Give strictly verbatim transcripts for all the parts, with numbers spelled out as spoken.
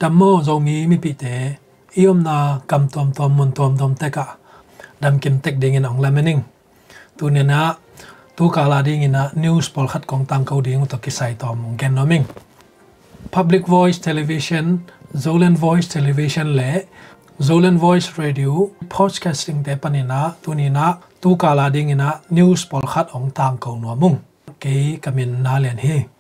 Dam maw Zomi mipite, i omna gam tuamtuam mun tuamtuam tekah damkim tek dingin ong lamen ing. Tuninah tukala dinginah news pawlkhat kong tangko ding uh tawh kisai tawm ong gen nuam ing. Public Voice Television, Zoland Voice Television le Zoland Voice Radio podcasting te paninah tuninah tukala dinginah news pawlkhat ong tangko nuam ung. Kei ka min Na Lian hi.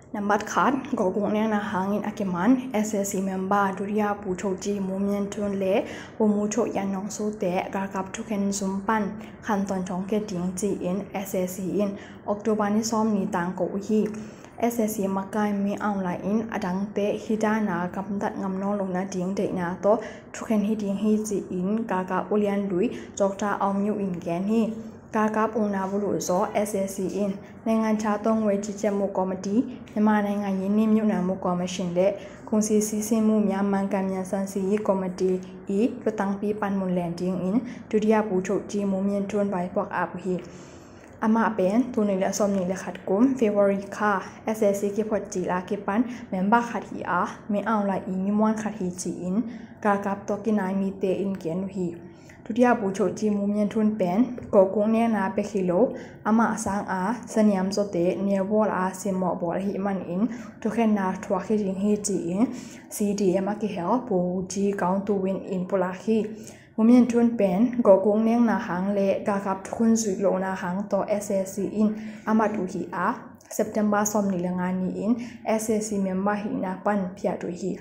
Nambat khat, Gawkguk nekna hangin a kiman S A C member Dudia Pu Cho Ci Mu Mian Thun le Pu Mu Cho Yan Nong Su te galkap thukhen zum pan khantawn thong kia ding ci-in S A C in October ni sawm ni tangko uh hi. S A C makai Min Aung Hlaing in a dangte hih dana gamtat ngam nawn lo nading deihna tawh thukhen hi ding hi ci-in galkap ulian lui Doctor Aung Myo in gen hi. Galkap ukna buluh zaw S A C in naingan tha tawng wei ciciam mu committee, Myanmar naingan yin nim nyuhna mu commission le kungsi sisin mu Myanmar kan Myanmar san si yi committee i lutangpi panmun len dingin Dudia Pu Cho Ci Mu Mian Thun vaipuak ap uh hi. Amah pen tul nih le sawm nih le khat kum February kha S A C kiphot cil a kipan member khat hi a, Min Aung Hlaing i mimuan khat hi ci-in galkap tawh kinai mite in gen uh hi. Dudia Pu Cho Ci Mu Mian Thun pen Gawkguk nekna pek hi lo, amah sanga saniam zawte neubawl a simmawh bawl ahih manin thukhenna thuak hi ding hi ci-in C D M a kihel Pu Ci Kaung Tu Win in pulak hi. Mu Mian Thun pen Gawkguk nekna hang le galkap thukhun zuih lohna hang tawh S A C in a mat uh hi a, September sawm nih le nga ni-in S A C member hihna pan phiat uh hi.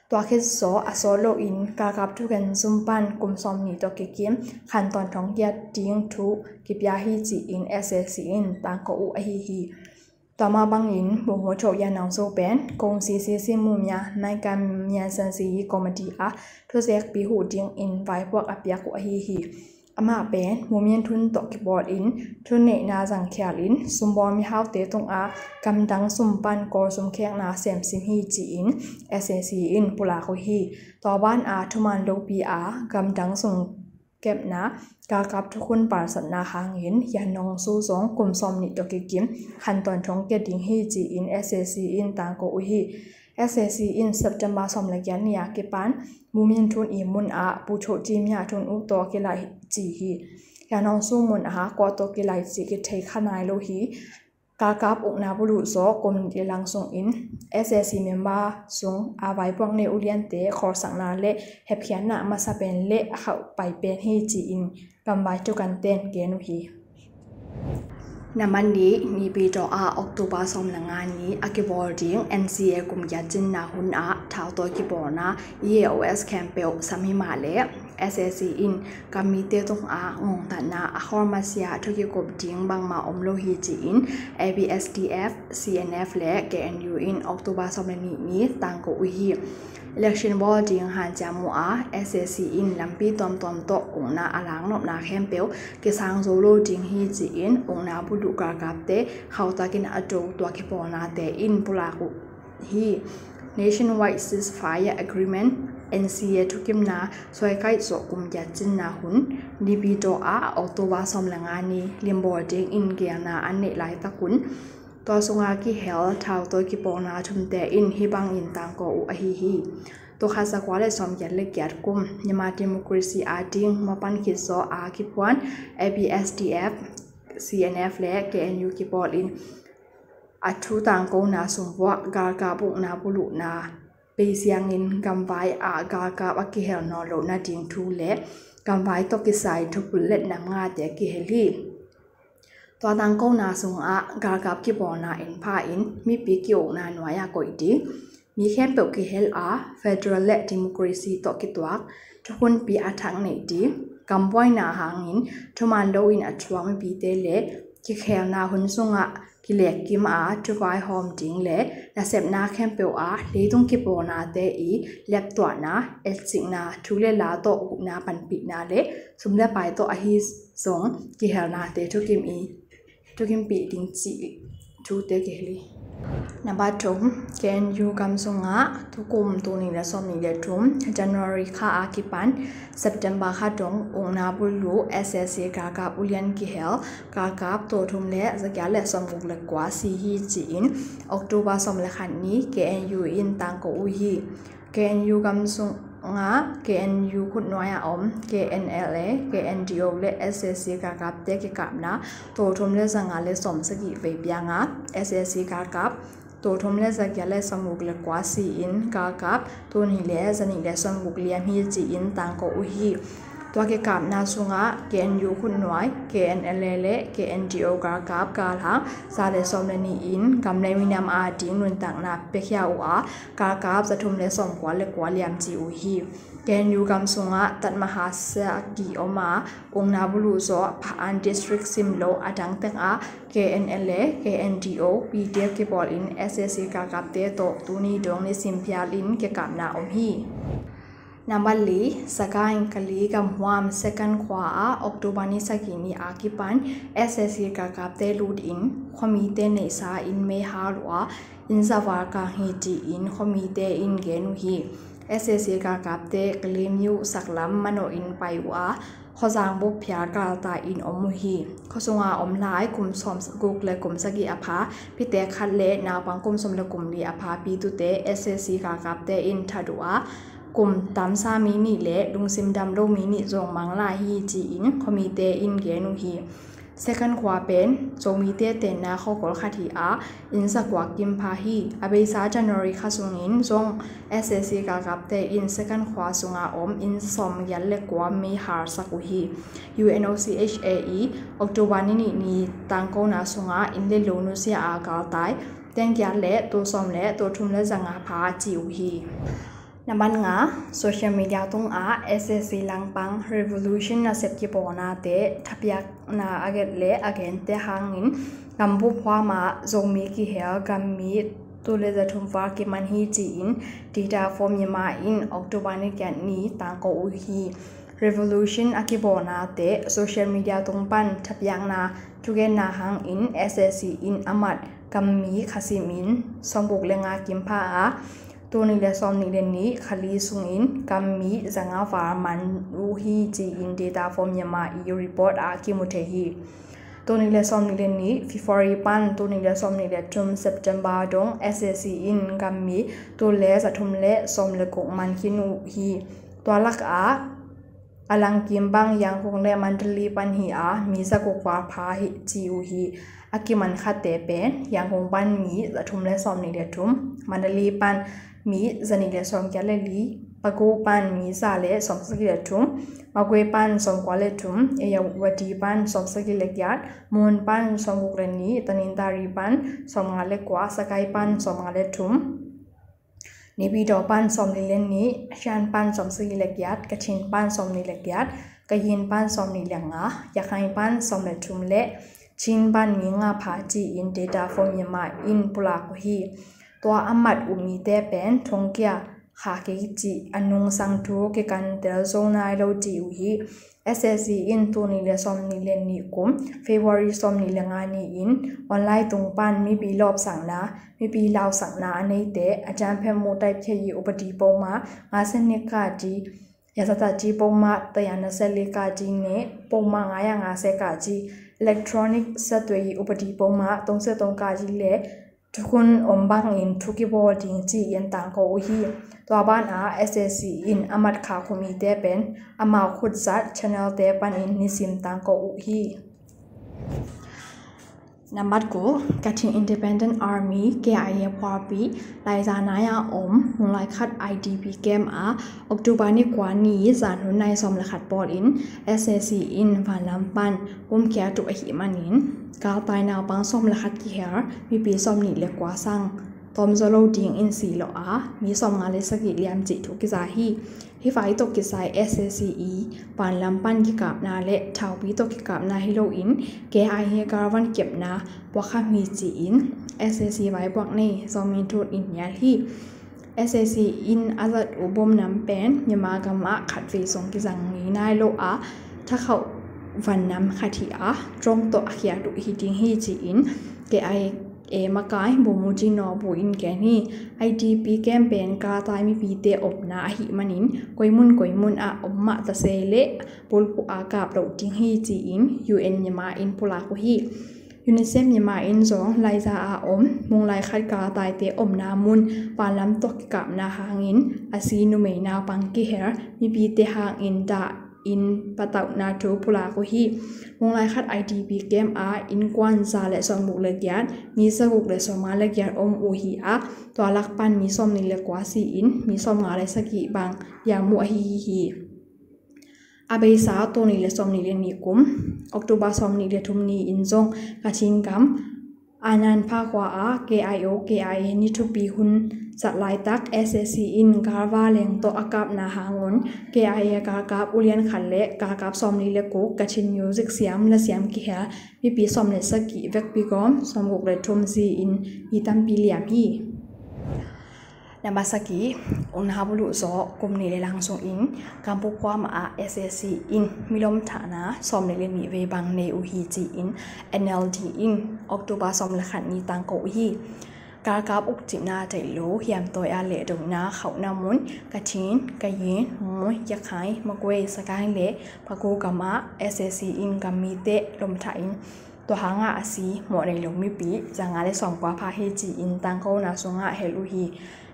Tua khit zaw a sawt loin galkap thukhen zum pan kum sawm nih tawh kikim khantawn thong kia ding thu kipia hi ci-in S A C in tangko uh ahi hi. Tua mah bangin Pu Mu Cho Yan Nong Su pen kungsi sisin mu Myanmar kan Myanmar san si yi committee a thuzekpi huh dingin vaipuak a piak uh ahi hi. Amah pen Mu Mian Thun tawh kipawlin thunneihna zangkhialin sumbawl mihaute tungah gamdang sum pan kawl sumkhekna semsim hi ci-in S A C in pulak uh hi. Tua banah thuman lopi a gamdang sum kepna galkap thukhun palsatna hangin Yan Nong Su zong kum sawm nih tawh kikim khantawn thong kia ding hi ci-in S A C in tangko uh hi. S A C in September sawm le giat ni a kipan Mu Mian Thun i mun ah Pu Cho Ci Mya Thun uh tawh kilai ci hi. Yan Nong Su mun ah kua tawh kilai ci kithei kha nai lo hi. Galkap ukna buluh zaw kum nih le lang sungin S A C member sung a vaipuak nei uliante khawlsakna le hepkhiatna masa pen le a khauh pai pen hi ci-in gamvai thukan ten gen uh hi. Nambat nih, Naypyidaw ah October sawm le nga ni a kibawl ding N C A kum giat cinna hun ah thautawi kipawlna E A O S khempeuh sam hi mah le S A C in kammite tungah ngongtatna a khawl masiah thukikup ding bangmah om lo hi ci-in A B S D F, C N F le K N U in October sawm le nih ni tangko uh hi. Election bawl ding hanciam uh a S A C in lampi tuamtuam tawh ukna a laknopna khempeuh kisang zo lo ding hi ci-in ukna buluh galkapte khauhtakin a do tua kipawlnate in pulak uh hi. Nationwide Ceasefire Agreement, N C A thukimna suaikaih zawh kum giat cinna hun Naypyidaw ah October sawm le nga ni limbawl dingin geelna an neih laitakun tua sunga kihel thautawi kipawlna thumte in hih bangin tangko uh ahi hi. Tul khat za kua le sawm giat le giat kum Myanmar democracy a ding mapan khit zaw a kiphuan A B S D F, C N F le K N U kipawlin a thu tangkona sungvuah galkap ukna buluhna bei siangin gamvai ah galkap a kihel nawn loh nading thu le gamvai tawh kisai thupul le nam ngate kihel hi. Tua tangkona sungah galkap kipawlna en pha in mipi ki-ukna nuai-ah koih ding, mi khempeuh kihel a federal le democracy tawh kituak thukhunpi a thak neih ding, kambuaina hangin thuman loin a thuak mipite le kikhelna hun sungah kilekkim a thuvaihawm ding le nasepna khempeuh a leitung kipawlnate i leptuahna, etsikna, thu le la tawh ukna panpihna le sum le pai tawh ahi zong kihelnate thukim i thukimpih ding cih thute kihel hi. Nambat thum, K N U gam sungah tukum tul nih le sawmnih le thum January kha a kipan September kha dong ukna buluh S S C galkap ulian kihel galkap tul thum le za giat le sawmguk le kua si hi ci-in October sawm le khat ni K N U in tangko uh hi. K N U gam sungah K N U khutnuai a om K N L A, K N D O le S S C galkapte kikapna tul thum le za nga le sawmsagih vei pianga S S C galkap tul thum le za giat le sawmguk le kua si-in galkap tul nih le za nih le sawmguk liam hi ci-in tangko uh hi. Tua kikapna sungah K N U khutnuai, K N L A le K N D O galkap galhang za le sawm le nih in gam le minam a ding nuntakna piakhia uh a, galkap za thum le sawmkua le kua liam ci uh hi. K N U gam sungah tatmaha sagih om a, ukna buluh zawh pha an district simlo a dangtek a K N L A, K N D O, P D F kipawlin S S C galkapte tawh tuni dong nisim phialin kikapna om hi. Nambat li, Sagaing Kali gamhuam second khua ah October ni sagih ni a kipan S S C galkapte lutin khuamite neihsa in mei hal uh a, inn zaval kang hi ci-in khuamite in gen uh hi. S S C galkapte Kalimyu saklam manawh in pai uh a, khuazang bup phial galtai in om uh hi. Khuasunga om lai kum sawmguk le kum sagih a pha pitek khat le naupang kum sawm le kum li a pha pitute S S C galkapte in that uh a, kum tamsa mi nih le lungsim damlo mi nih zong mang lai hi ci-in khuamite in gen uh hi. Second khua pen Zomite tenna khuakol khat hi a, inn zakuak kim pha hi. A beisa January kha sungin zong S S C galkapte in second khua sunga om inn sawmgiat le kua mei halsak uh hi. U N O C H A i October ni nih ni tangkona sungah inn le lo nusia a galtai tenggiat le tul sawm le tul thum le za nga pha ci uh hi. Nambat nga, social media tungah S S C langpang revolution nasep kibawlnate thapiakna a gelh le a gente hangin gambup huam ah Zomi kihel gammi tul le za thum val kiman hi ci-in Data for Myanmar in October ni giat ni tangko uh hi. Revolution a kibawlnate social media tung pan thapiakna thugenna hangin S S C in a mat gammi khasim in sawmguk le nga kim pha a, tul nih le sawmnih le nih kha li sungin gammi za nga val man uh hi ci-in Data for Myanmar i report ah kimu thei hi. Tul nih le sawmnih le nih February pan tul nih le sawmnih le thum September dong S S C in gammi tul le za thum le sawm le guk man khin uh hi. Tua lakah a langkim bang Yangon le Mandalay pan hi a, mi za guk val pha hi ci uh hi. A kiman khatte pen Yangon pan mi za thum le sawmnih le thum, Mandalay pan mi za nih le sawmgiat le li, Pago pan mi za le sawmsagih le thum, Magway pan sawmkua le thum, Irrawaddy pan sawmsagih le giat, Mon pan sawmguk le nih, Tanintharyi pan sawmnga le kua, Sagaing pan sawmnga le thum, Naypyidaw pan sawmli le nih, Shan pan sawmsagih le giat, Kachin pan sawmnih le giat, Kayin pan sawmnih le nga, Rakhine pan sawm le thum le Chin pan mi nga pha ci-in Data for Myanmar in pulak uh hi. Tua a mat uh mite pen thongkia kha kei cih a nungsang thu kikantel zo nai lo ci uh hi. S S C in tul nih le sawmnih le nih kum February sawmnih le nga ni-in online tung pan mipi lawpsakna, mipi lausakna a neite a janphem mu taipkhia i upadi poma nga sen ne kaji, yazata ji poma tayana seli kaji ne poma ngaya nga se kaji, electronic satwe i upadi poma tongse tong kaji le thukhun om bangin thu kibawl ding ci-in tangko uh hi. Tua banah S S C in a mat kha khumite pen amau khutzat channel te panin nisim tangko uh hi. Nambat kul, Kachin Independent Army, K I A phualpi Laiza nai a om Hunglai khat I D P camp ah October ni kua ni zan hun nai sawm le khat pawlin S S C in vanlam pan pumkhia uh ahih manin galtai naupang sawm le khat kihel, mipi sawmnih le kua sang tawmzaw lo dingin si lo a, mi sawmnga le sagih liam cih thu kiza hi. Hih vai tawh kisai S S C i vanlam pan kikapna le thaupi tawh kikapna hi loin K I A galvan kepna puakham hi ci-in S S C vaipuak nei Zomi Thut in nial hi. S S C in a zat uh bom nam pen Myanmar gam ah khatvei zong kizang ngei nai lo a, thakhauh van nam khat hi a, drone tawh a khiat uh hi ding hi ci-in K I A A makai Bumujino bu in gen hi. I D P camp pen galtai mipite omna ahih manin koimun koimun ah om mah ta se leh bulphuh a kap loh ding hi ci-in U N Myanmar in pulak uh hi. UNICEF Myanmar in zong Laiza a om munglai khat galtaite omna mun vanlam tawh kikapna hangin a si numei naupang kihel mipite hangin dah in patauhna thu pulak uh hi. Munglai khat I D P camp a innkuan za le sawmguk le giat, mi zaguk le sawmnga le giat om uh hi a, tua lak pan mi sawmnih le kua si in mi sawmnga le sagih bang liam uh ahi hi. A beisa tul nih le sawmnih le nih kum October sawmnih le thum ni in zong Kachin gam Ananpha khua a K I O K I A ni thupi hun zat laitak S A C in galva leng tawh a kapna hangun K I A galkap ulian khat le galkap sawmli le guk Kachin music siam la siam kihel mipi sawm le sagih vekpi gawm sawmguk le thum si in mi tampi liam hi. Namba sagih, ukna buluh zawh kum nih le lang sungin Kampu khua mah ah S A C in milom thahna sawm le nih vei bang nei uh hi ci-in N L D in October sawm le khat ni tangko uh hi. Galkap ukcipna theih lo hiamtawi a lehdona khauhna mun Kachin, Kayin, Mon, Yakhai, Magway, Sagaing le Paguk gam ah S A C in gammite lomthah in tua hangah a si mawh nei lo mipi zanga le sawmkua pha hi ci-in tangkona sungah hel uh hi.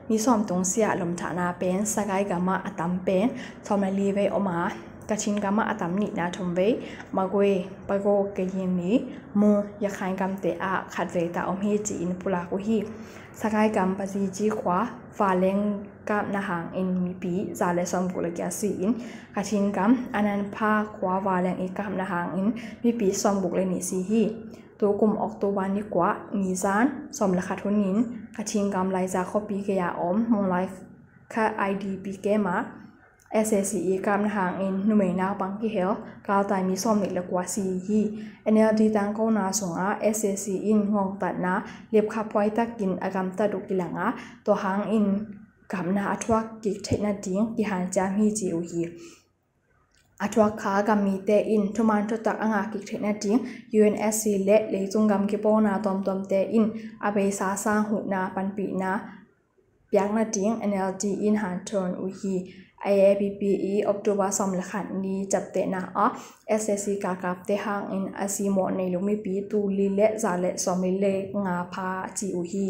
Mi sawm tung siah lomthahna pen Sagaing gamah a tam pen sawm le li vei om a, Kachin gamah a tam nihna thum vei, Magway, Paguk, Kayin le Mon, Yakhai gamte ah khat vei ta om hi ci-in pulak uh hi. Sagaing gam Pazici khua valeng kapna hangin mipi za le sawmguk le giat si in Kachin gam Ananpha khua valeng i kapna hangin mipi sawmguk le nih si hi. Tukum October ni kua ni zan sawm le khat hunin Kachin gam Laiza khuapi gei-a om munglai khat I D P camp ah S A C i kapna hangin numei naupang kihel galtai mi sawmnih le kua si hi. N L D tangkona sungah S A C in ngongtatna lipkhaphuai takin a gamtat uh kilang a, tua hangin kapna a thuak kik theih nading kihanciam hi ci uh hi. A thuak kha gammite in thuman thutak a ngah kik theih nading U N S C le leicung gam kipawlna tuamtuamte in a beisa sang huhna panpihna piak nading N L D in hanthawn uh hi. I A P P i October sawm le khat ni ciaptehna ah S A C galkapte hangin a si mawh nei lo mipi tul li le za le sawmli le nga pha ci uh hi.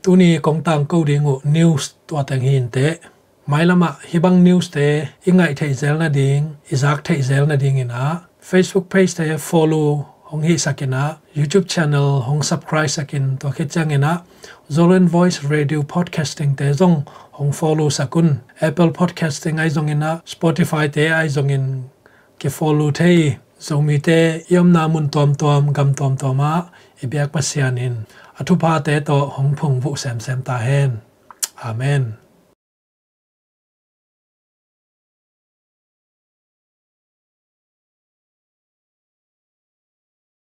Tuni kong tangko ding uh news tua teng hi inteh. Mailamah hih bang news te i ngaih theih zel nading, i zak theih zel nadingin ah Facebook page te follow hong hihsak in ah, YouTube channel hong subscribe sak in, tua khit ciangin ah Zoland Voice Radio Podcasting te zong hong follow sak un. Apple Podcasting ahi zongin ah, Spotify te ahi zongin kifollow thei. Zomite i omna mun tuamtuam, gam tuamtuam ah i biak Pasian in a thuphate tawh hong phungvuh semsem ta hen. Amen.